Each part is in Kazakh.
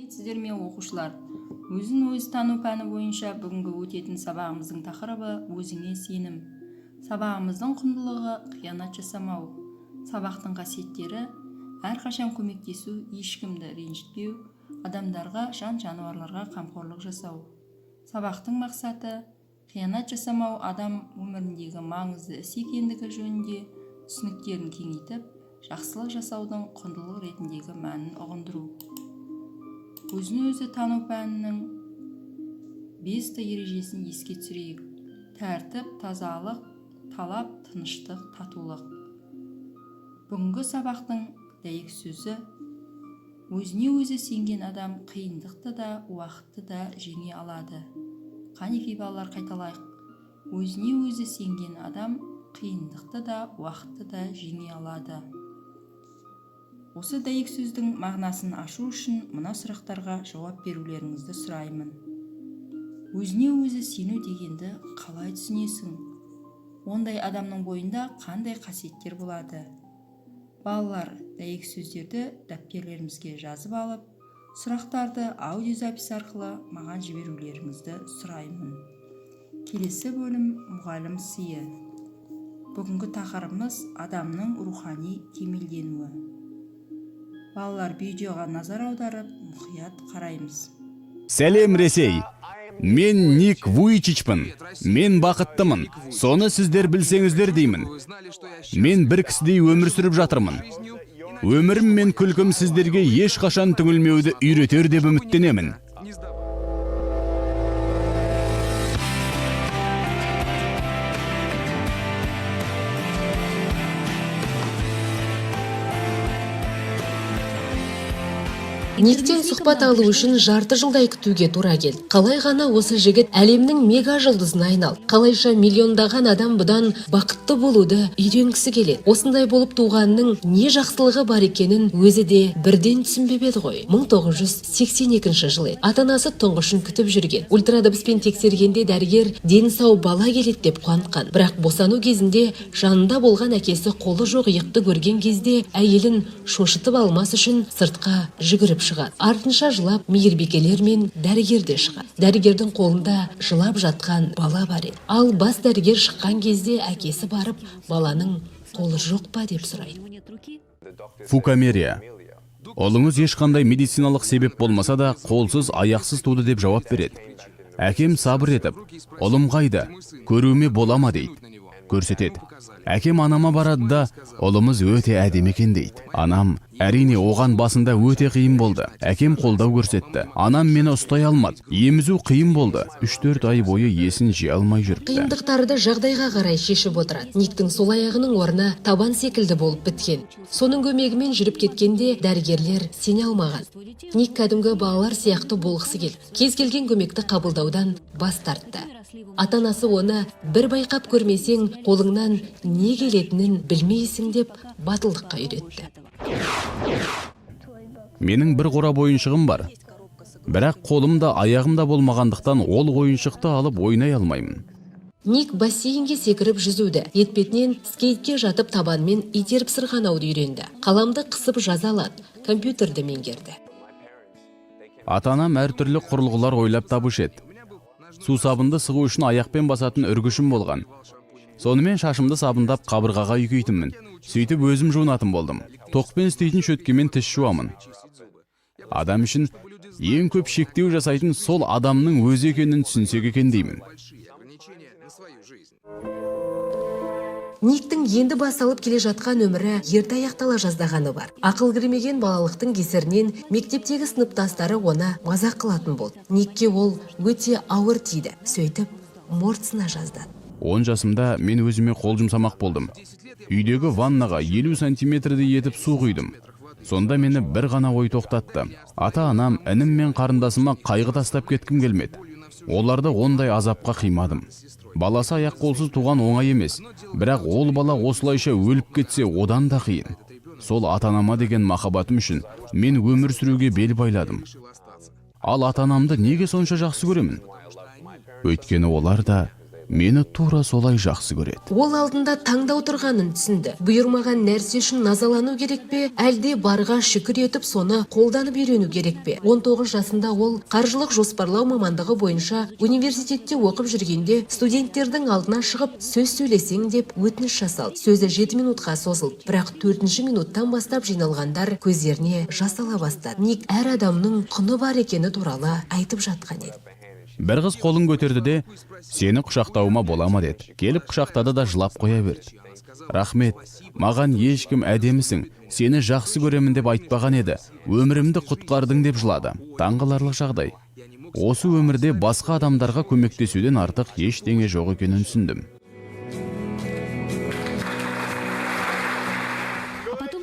Сәлеметсіздер ме, оқушылар! Өзін өзі тану пәні бойынша бүгінгі өтетін сабағымыздың тақырыбы: өзіңе сенім. Сабағымыздың құндылығы: қиянат жасамау. Сабақтың қасиеттері: әрқашан көмектесу, ешкімді ренжітпеу, адамдарға, жан жануарларға қамқорлық жасау. Сабақтың мақсаты: қиянат жасамау адам өміріндегі маңызды іс екендігі жөнінде түсініктерін кеңейтіп, жақсылық жасаудың құндылық ретіндегі мәнін ұғындыру. Өзін өзі тану пәнінің бес Т ережесін еске түсірейік: тәртіп, тазалық, талап, тыныштық, татулық. Бүгінгі сабақтың дәйек сөзі: өзіне өзі сенген адам қиындықты да, уақытты да жеңе алады. Қанекей, балалар, қайталайық: өзіне өзі сенген адам қиындықты да, уақытты да жеңе алады. Осы дәйек сөздің мағынасын ашу үшін мына сұрақтарға жауап берулеріңізді сұраймын. Өзіне өзі сену дегенді қалай түсінесің? Ондай адамның бойында қандай қасиеттер болады? Балалар, дәйек сөздерді дәптерлерімізге жазып алып, сұрақтарды аудиозапись арқылы маған жіберулеріңізді сұраймын. Келесі бөлім: мұғалім сыйы. Бүгінгі тақырыбымыз: адамның рухани кемелденуі. Балалар, видеоға назар аударып, мұқият қараймыз. Сәлем, Ресей! Мен Ник Вуйчичпін. Мен бақыттымын. Соны сіздер білсеңіздер деймін. Мен бір кісідей өмір сүріп жатырмын. Өмірім мен күлкім сіздерге ешқашан түңілмеуді үйретер деп үміттенемін. Никтен сұхбат алу үшін жарты жылдай күтуге тура келді. Қалай ғана осы жігіт әлемнің мега жұлдызына айналды? Қалайша миллиондаған адам бұдан бақытты болуды үйренгісі келеді? Осындай болып туғанның не жақсылығы бар екенін өзі де бірден түсінбеп еді ғой. 1982 жыл еді. Ата анасы тұңғышын күтіп жүрген. Ультрадыбыспен тексергенде дәрігер дені сау бала келеді деп қуантқан. Бірақ босану кезінде жанында болған әкесі қолы жоқ иықты көрген кезде әйелін шошытып алмас үшін сыртқа жүгіріп шығады. Артынша жылап мейірбикелер мен дәрігер де шығады. Дәрігердің қолында жылап жатқан бала бар еді. Ал бас дәрігер шыққан кезде әкесі барып, баланың қолы жоқ па деп сұрайды. Фукамерия. Ұлыңыз ешқандай медициналық себеп болмаса да, қолсыз, аяқсыз туды деп жауап береді. Әкем сабыр етіп, ұлым қайда, көруіме бола ма дейді. Көрсетеді. Әкем анама барады да, ұлымыз өте әдемі екен дейді. Анам, әрине, оған басында өте қиын болды. Әкем қолдау көрсетті. Анам мені ұстай алмады. Емізу қиын болды. 3-4 ай бойы есін жия алмай жүріпті. Қиындықтарды жағдайға қарай шешіп отырады. Никтің сол аяғының орны табан секілді болып біткен. Соның көмегімен жүріп кеткенде дәрігерлер сене алмаған. Ник кәдімгі балалар сияқты болғысы келді. Кез келген көмекті қабылдаудан бас тартты. Ата анасы оны бір байқап көрмесең, қолыңнан не келетінін білмейсің деп батылдыққа үйретті. Менің бір қорап ойыншығым бар. Бірақ қолым да, аяғым да болмағандықтан, ол ойыншықты алып ойнай алмаймын. Ник бассейнге секіріп жүзуді, етпетінен скейтке жатып, табанмен итеріп сырғанауды үйренді. Қаламды қысып жаза алады, компьютерді меңгерді. Ата анам әртүрлі құрылғылар ойлап табушы еді. Сусабынды сығу үшін аяқпен басатын үргішім болған. Сонымен шашымды сабындап, қабырғаға үйкейтінмін. Сөйтіп өзім жуынатын болдым. Тоқпен істейтін щеткемен тіс жуамын. Адам үшін ең көп шектеу жасайтын сол адамның өзі екенін түсінсек екен деймін. Никтің енді басталып келе жатқан өмірі ерте аяқтала жаздағаны бар. Ақыл кірмеген балалықтың кесірінен мектептегі сыныптастары оны мазақ қылатын болды. Никке ол өте ауыр тиді. Сөйтіп, морт сына жаздады. 10 жасымда мен өзіме қол жұмсамақ болдым. Үйдегі ваннаға 50 сантиметрдей етіп су құйдым. Сонда мені бір ғана ой тоқтатты. Ата анам, інім мен қарындасыма қайғы тастап кеткім келмеді. Оларды ондай азапқа қимадым. Баласы аяқ қолсыз туған оңай емес, бірақ ол бала осылайша өліп кетсе, одан да қиын. Сол ата анама деген махаббатым үшін мен өмір сүруге бел байладым. Ал ата анамды неге сонша жақсы көремін? Өйткені олар да Мені тура солай жақсы көреді. Ол алдында таңдау тұрғанын түсінді: бұйырмаған нәрсе үшін назалану керек пе, әлде барға шүкір етіп, соны қолданып үйрену керек пе? 19 жасында ол қаржылық жоспарлау мамандығы бойынша университетте оқып жүргенде, студенттердің алдына шығып сөз сөйлесең деп өтініш жасалды. Сөзі 7 минутқа созылды, бірақ төртінші минуттан бастап жиналғандар көздеріне жас ала бастады. Ник әр адамның құны бар екені туралы айтып жатқан еді. Бір қыз қолын көтерді де, «Сені құшақтауыма бола ма?» деді. Келіп құшақтады да, жылап қоя берді. «Рахмет, маған ешкім әдемісің, сені жақсы көремін деп айтпаған еді, өмірімді құтқардың», – деп жылады. Таңғаларлық жағдай. Осы өмірде басқа адамдарға көмектесуден артық ештеңе жоқ екенін түсіндім.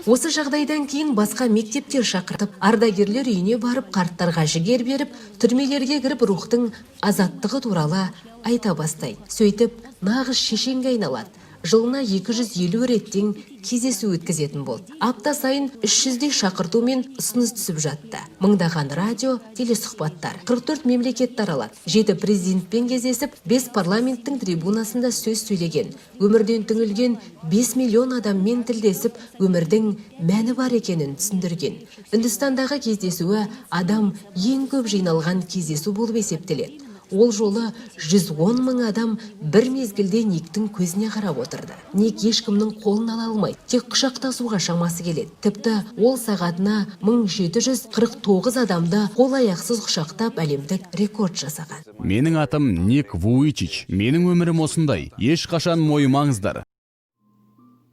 Осы жағдайдан кейін басқа мектептер шақыртып, ардагерлер үйіне барып, қарттарға жігер беріп, түрмелерге кіріп, рухтың азаттығы туралы айта бастайды. Сөйтіп, нағыз шешенге айналады. Жылына 250 реттен кездесу өткізетін болды. Апта сайын 300-дей шақырту мен ұсыныс түсіп жатты. Мыңдаған радио, телесұхбаттар. 44 мемлекетті аралады. Жеті президентпен кездесіп, бес парламенттің трибунасында сөз сөйлеген. Өмірден түңілген 5 миллион адаммен тілдесіп, өмірдің мәні бар екенін түсіндірген. Үндістандағы кездесуі адам ең көп жиналған кездесу болып есептеледі. Ол жолы 110 мың адам бір мезгілде Никтің көзіне қарап отырды. Ник ешкімнің қолын ала алмайды, тек құшақтасуға шамасы келеді. Тіпті ол сағатына 1749 адамды қол аяқсыз құшақтап, әлемдік рекорд жасаған. Менің атым Ник Вуичич. Менің өмірім осындай. Ешқашан мойымаңыздар.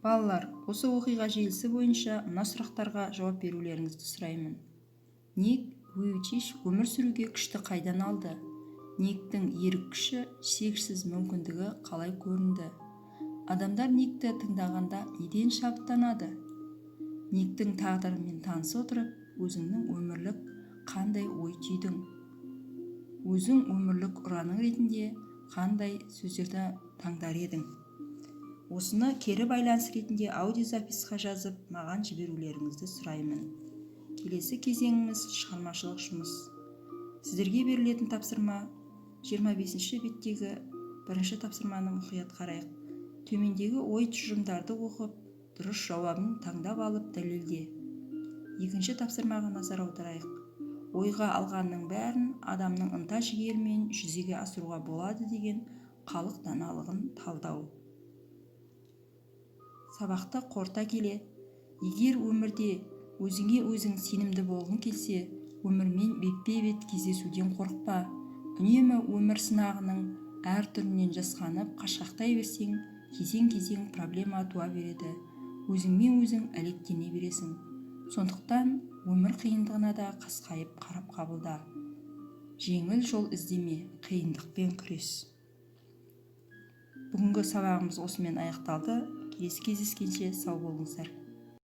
Балалар, осы оқиға желісі бойынша мына сұрақтарға жауап берулеріңізді сұраймын. Ник Вуйчич өмір сүруге күшті қайдан алды? Никтің ерік күші, шексіз мүмкіндігі қалай көрінді? Адамдар Никті тыңдағанда неден шабыттанады? Никтің тағдырымен таныса отырып, өзіңнің өмірлік қандай ой түйдің? Өзің өмірлік ұраның ретінде қандай сөздерді таңдар едің? Осыны кері байланыс ретінде аудиозапись қа жазып, маған жіберулеріңізді сұраймын. Келесі кезеңіміз – шығармашылық жұмыс. Сіздерге берілетін тапсырма: 25 беттегі бірінші тапсырманы мұқият қарайық. Төмендегі ой тұжырымдарды оқып, дұрыс жауабын таңдап алып, дәлелде. Екінші тапсырмаға назар аударайық. Ойға алғанның бәрін адамның ынта жігерімен жүзеге асыруға болады деген халық даналығын талдау. Сабақты қорыта келе, егер өмірде өзіңе өзің сенімді болғың келсе, өмірмен бетпе-бет кездесуден қорықпа. Үнемі өмір сынағының әр түрінен жасқанып, қашқақтай берсең, кезең-кезең проблема туа береді, өзіңмен өзің әлектене бересің. Сондықтан өмір қиындығына да қасқайып қарап қабылда. Жеңіл жол іздеме, қиындықпен күрес. Бүгінгі сабағымыз осымен аяқталды. Келесі кездескенше сау болыңыздар.